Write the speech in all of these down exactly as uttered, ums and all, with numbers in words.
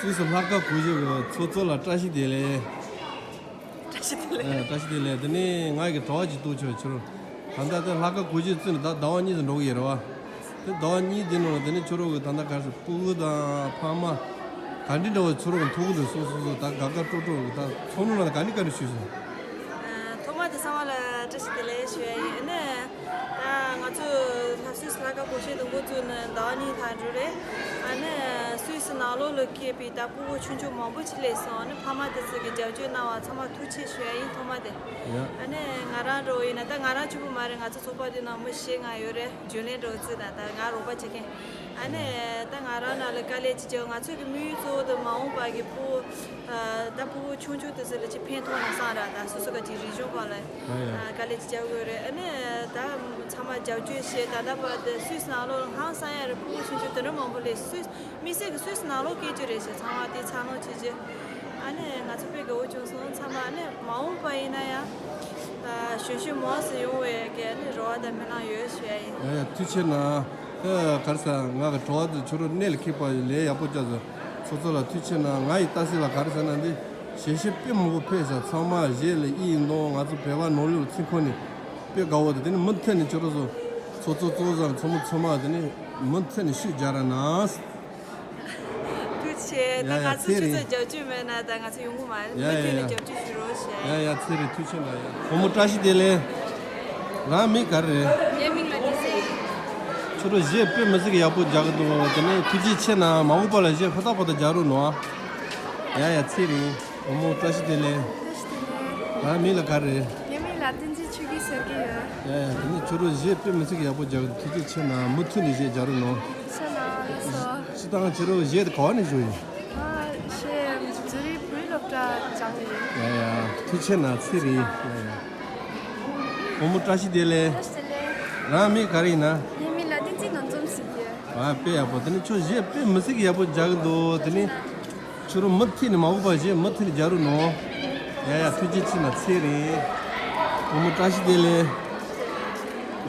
སུད་སི་ལྷ་ཁང་སྒོར་གཞས་ཀྱི་ཚོགས་གཙོ་ལ་བཀྲ་ཤིས་བདེ་ལེགས། བཀྲ་ཤིས་བདེ་ལེགས། ཨ། བཀྲ་ཤིས་བདེ་ལེགས། དེ་ནས་ང་ཡི་གྲྭ་པ་ཅིག་གཏུགས་ཆོག་ཕྱིར། ད་ལྟ་དེ་ལྷ་ཁང་སྒོར་གཞས་བཙུགས་ནས་ད་ཟླ་བ་གཉིས་ཙམ་འགྲོ་གི་ཡོད་རེད་བ། དེ་ཟླ་བ་གཉིས་དེ་ནང་ལ་དེ་ནས་ཁྱོད་རང་གི་ད་ལྟ་ག་རེ་ཟེར། སྤུ་གུ་དང་ཕ་མ་ག་འདྲ་འདྲ་བོ་ཁྱོད་རང་གི་ཐུག་གི་འདུག་སོ་སོ་སོ་ད་དགའ་དགའ་སྤྲོ་སྤྲོ་གི་ད་ཚོར་སྣང་ལ་ག་འདྲ་ག་འདྲ་ཞུས་སོང་། ཨ། ཐོག་མ་དེ་ཚང་མ་ལ་བཀྲ་ཤིས་བདེ་ལེགས་ཞུ་ཡ་ཡིན། ཨ་ནི་ད་ང་ཚོ་ལྷ་སུད་སི་ལྷ་ཁང་སྒོར་གཞས་དེ་འགོ་བཙུགས་ནས་ཟླ་བ་གཉིས་ལྷག་འགྲོ་རེད། ཨ་ནི་སུད་སི་ནང་ལོགས་ལ་སྐྱེས་པའི་ད་སྤུ་གུ་ཆུང་ཆུང་མང་པོ་ཅིག་སླེབས་སོང་། ཨ་ནི་ཕ་མ་དེ་ཚོ་གིས་རྒྱབ་སྐྱོར་གནང་བ་ཚང་མ་ཐུགས་རྗེ་ཆེ་ཞུ་ཡ་ཡིན། ཐོག་མ་དེ། ཡ། ཨ་ནི་ང་རང་འདྲ་བོ་ཡིན་ན་ད་ང་རང་གཅིག་པུ་མ་རེད། ང་ཚོ་ཚོགས་པ་དེ་ནང་མི་བཞི་ལྔ་ཡོད་རེད། རྒྱུན་ལས་འདྲ་བོ་བརྩིས་ན་ད་ང་རོགས་པ་བྱེད་མཁན། ཨ་ནི་ད་ང་རང་ནང་ལ་དཀའ་ལས་ཅིག་བརྒྱབ། ང་ཚོ་གི་དམིགས་ཡུལ་གཙོ་བོ་དེ་མ་འོངས་པ་གི་ཕྲུ་གུ། ཨ། ད་ཕྲུ་གུ་ཆུང་ཆུང་དེ་ཚོ་ལ་ཅིག་ཕན་ཐོགས་ན་བསམ་ར། ད་སོ་སོ་ག་ཅིག་རིག་གཞུང་སྐོར་ལ། ཨ། ཡ། དཀའ་ལས་ཅིག་བརྒྱབ་དགོས་རེད། ཨ་ནི་ད་ཚང་མ་རྒྱབ་སྐྱོར་བྱས། ད་ལྟ་བར་དུ་སུད་སི་ནང་ལོགས་ཧང་སང་ཡ་རེད། ཕྲུ་གུ་ཆུང་ཆུང་དེ་འདྲ་མང་པོ་སླེབས། སུད་སི་དམིགས་བསལ་གྱི་སུད་སི་ནང་ལོགས་སྐད་ཆ་རེད་ཤག་ཚང་མ་དེ་འཚར་ལོངས་བྱེད་རྒྱུ། ཨ་ནི་ང་ཚོ་དཔེ་དགའ་བོ་བྱུང་སོང་། ཚང་མ་ཨ་ནི་མ་འོངས་པ་ཡིན་ན་ཡང་། ཨ། གཞོན་གཞོན་མང་ཙམ་ཡོང་བའི་གི་ཨ་ནི་རེ་བ་དང་སྨོན་ལམ་ཡོད་ཞུ་ཡ་ཡིན། ཡ་ཡ། ཐུགས་རྗེ་ཆེ་གནང་། ཨ། ག་རེ་ཟེར། ང་གི་གྲོགས་དེ་ཁྱོད་རང་གནད་ལ་འཁེལ་པ་ལས་ཡག་པོ་བྱས་སོང་། ཚོགས་གཙོ་ལགས་ཐུགས་རྗེ་ཆེ་གནང་། ང་ཡི་ལྟ་ཚུལ་ལ་ག་རེ་ཟེར་ན། འདི་གཞས་གཞས་དཔེ་མང་པོ་ཕེབས་ཤག་ཚང་མ་གཞས་ལ་ཡིད་ཡིད་འདུག་ང་ཚོ་བོད་པ་ནོར་ལུག་ཚིག་ཁོ་ནས་དཔེ་དགའ་བོ་དེ། དེ་ནི་མུ་མཐུད་ནས་ཁྱོད་རང་ཚོ་ཚོགས་གཙོ་གཙོ་བཟང་ཚོགས་མི་ཚང་མ་དེ་ནི་མུ་མཐུད་ནས་ཤུགས་རྒྱག་རོགས་གནང་། ཐུགས་རྗེ་ཆེ། ད་ཡ་ཡ། ང་ཚོ་ཚེ་ཁྱོད་རེད། ཚོ་རྒྱབ་སྐྱོར་མེད་ན་ད་ང་ཚོ་ཡོང་གི་མ་རེད། ཡ་མུ་མཐུད་ཡ་ནས་ཡ། རྒྱབ་སྐྱོར་ཞུ་རོགས་ཞེས། ཡ་ཡ། ཚེ་རིང་ཐུགས་རྗེ་ཆེ་གནང་ཡ། བུ་མོ་བཀྲ་ཤིས་བདེ་ལེགས། རང་མིང་ག་རེ་རེད། ངའི་མིང་ལ་ཏི་སེ་ཡིན། ཁྱོད་རང་གཞས་དཔེ་མི་སྲིད་ཀྱི་ཡག་པོ་རྒྱག་གི་འདུག་དེ་ནས་ཐུགས་རྗེ་ཆེ་གནང་། མ་འོངས་པ་ལ་གཞས་ཧུར་ཐག་པ་དང་རྒྱག་རོགས་གནང་། ཡ་ཡ། ཚེ་རིང་། བུ་མོ་བཀྲ་ཤིས་བདེ་ལེགས། བཀྲ་ཤིས་བདེ་ལེགས། རང་མིང་ལ་ག་རེ་རེད། ངའི་མིང་ལ་བསྟན་འཛིན་ཆོས་སྐྱིད་ཟེར་གྱི་ཡོད། ཡ་ཡ། དེ་ནས་ཁྱོད་རང་གཞས་དཔེ་མི་སྲིད་ཀྱི་ཡག་པོ་རྒྱག་གི་འདུག་ཐུགས་རྗེ་ཆེ་གནང་། མུ་མཐུད་ནས་གཞས་རྒྱག་རོགས་གནང་། ཐུགས་རྗེ་ཆེ་གནང་། ལགས་སོ། སྤྱིར་བཏང་ཁྱོད་རང་གཞས་དེ་ག་བ་ནས་ཞུགས་ཡིན། ཨ། གཞས་ཛུ་རིག་བོད་སློབ་གྲྭ་སྦྱངས་ནས་ཡིན། ཡ་ཡ། ཐུགས་རྗེ་ཆེ་གནང་། ཚེ་རིང་། ཡ་ཡ། བུ་མོ་བཀྲ་ཤིས་བདེ་ལེགས། བཀྲ་ཤིས་བདེ་ལེགས། རང་མིང་ག་རེ་ཡིན་ན། ངའི་མིང་ལ་བསྟན་འཛིན་ནོར་འཛོམས་ཟེར་གྱི་ཡོད། ཨ། དཔེ་ཡག་པོ། དེ་ནས་ཁྱོད་གཞས་དཔེ་མི་སྲིད་ཀྱི་ཡག་པོ་རྒྱག་གི་འདུག་དེ་ནས་ཁྱོད་རང་མུ་མཐུད་ནས་མ་འོངས་པ་གཞས་མུ་མཐུད་ནས་རྒྱག་རོགས་གནང་། ཡ་ཡ། ཐུགས་རྗེ་ཆེ་གནང་། ཚེ་རིང་། བུ་མོ་བཀྲ་ཤིས་བདེ་ལེགས།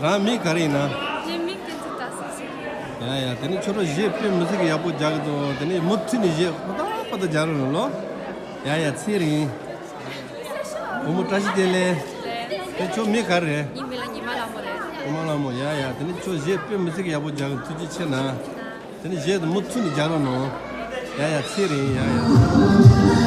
རང་མིང་ག་རེ་ཡིན་ན། ངའི་མིང་བསྟན་འཛིན་དར་ཟེར་གྱི་ཡོད། ཡ་ཡ། དེ་ནས་ཁྱོད་རང་གཞས་དཔེ་མི་སྲིད་ཀྱི་ཡག་པོ་རྒྱག་གི་འདུག་དེ་ནས་མུ་མཐུད་ནས་གཞས་ཧུར་ཐག་པ་དང་རྒྱག་རོགས་གནང་ལོ། ཡ་ཡ། ཚེ་རིང་། བུ་མོ་བཀྲ་ཤིས་བདེ་ལེགས། དེ་ཁྱོད་མིང་ག་རེ་རེད། ངའི་མིང་ལ་ཉི་མ་ལྷ་མོ་རེད། ཉི་མ་ལྷ་མོ། ཡ་ཡ། དེ་ནས་ཁྱོད་གཞས་དཔེ་མི་སྲིད་ཀྱི་ཡག་པོ་རྒྱག་གི་འདུག་ཐུགས་རྗེ་ཆེ་གནང་། དེ་ནས་གཞས་དེ་མུ་མཐུད་ནས་རྒྱག་རོགས་གནང་། ཡ་ཡ། ཚེ་རིང་། ཡ་ཡ།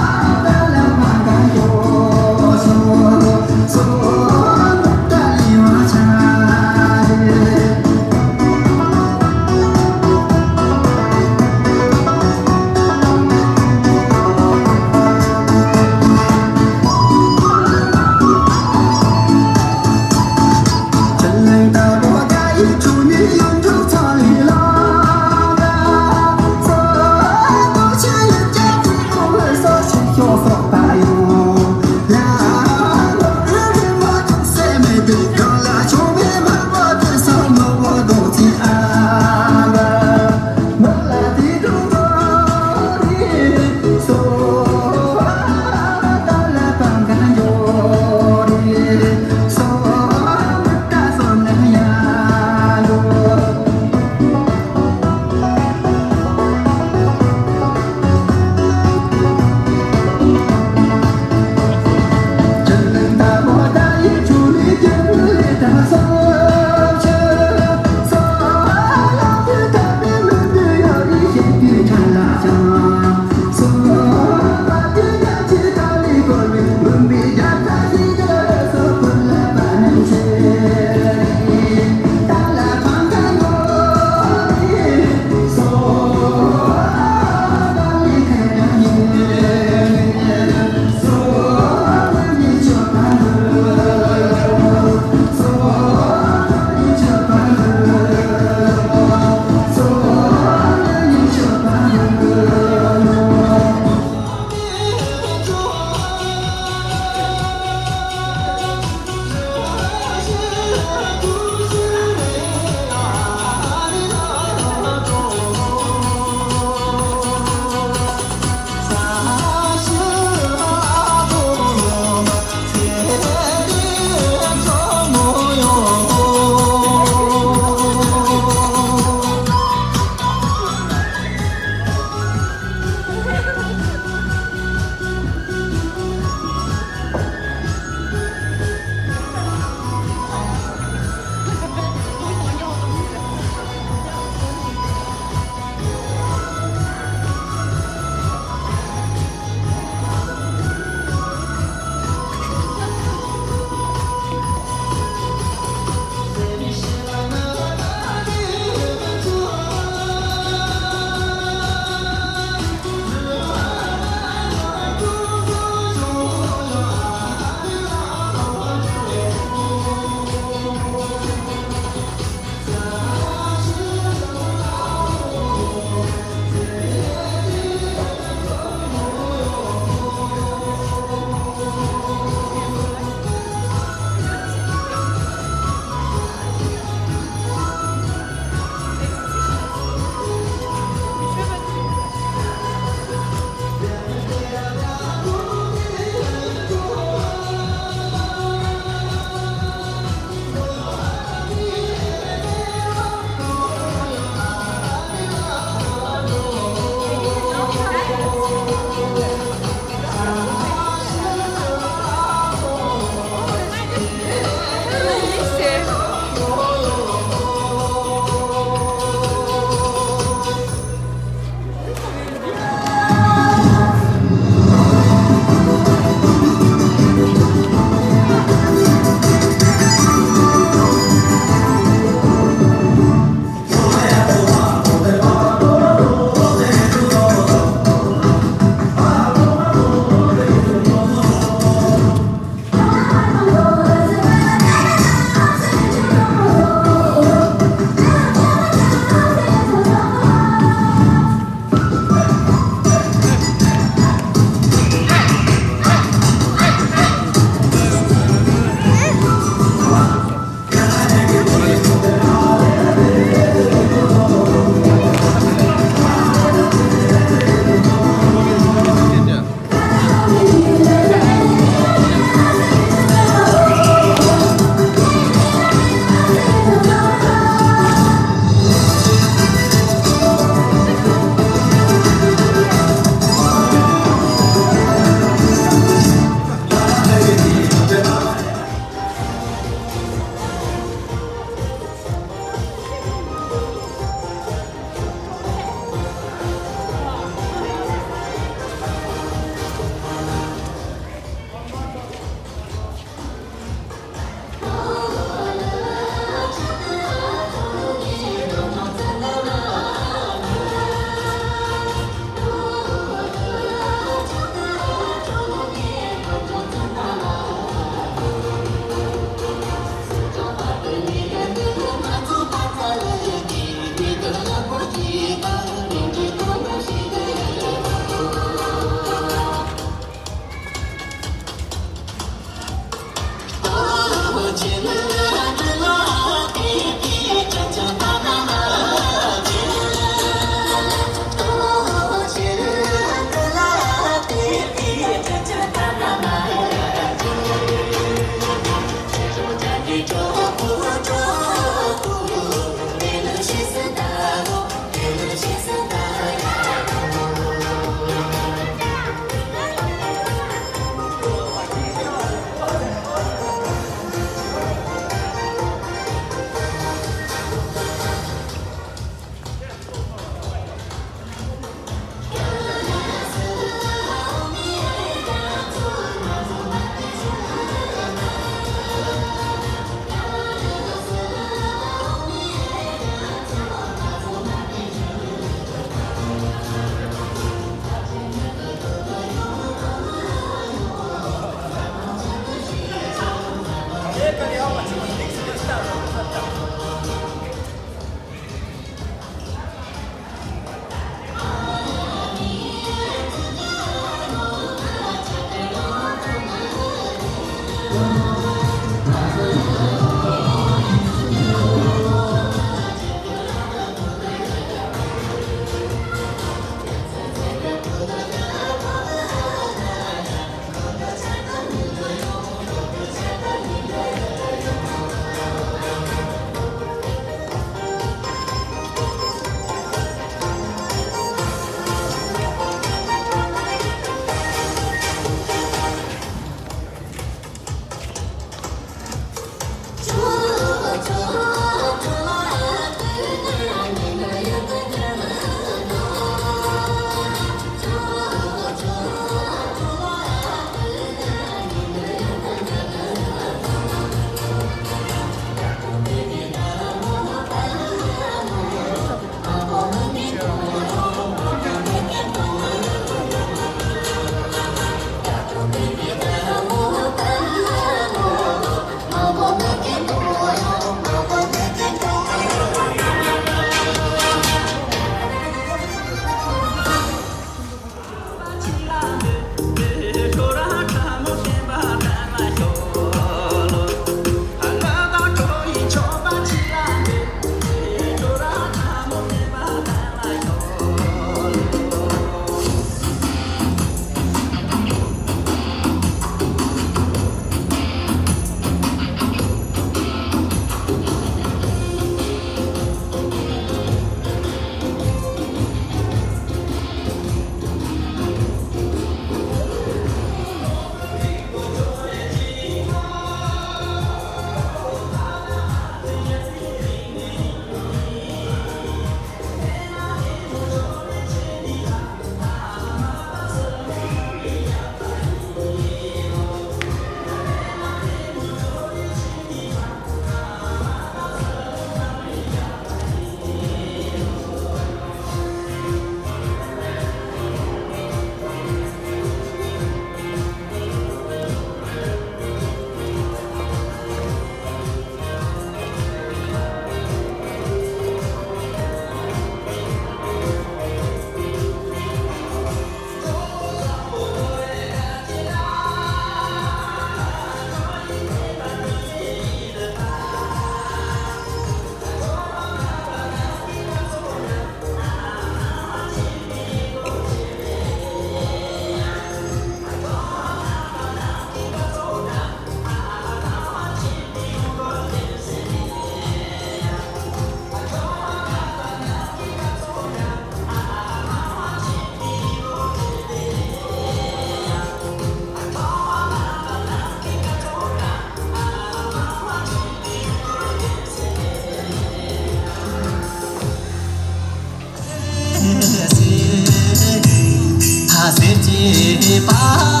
བྱེད་པ།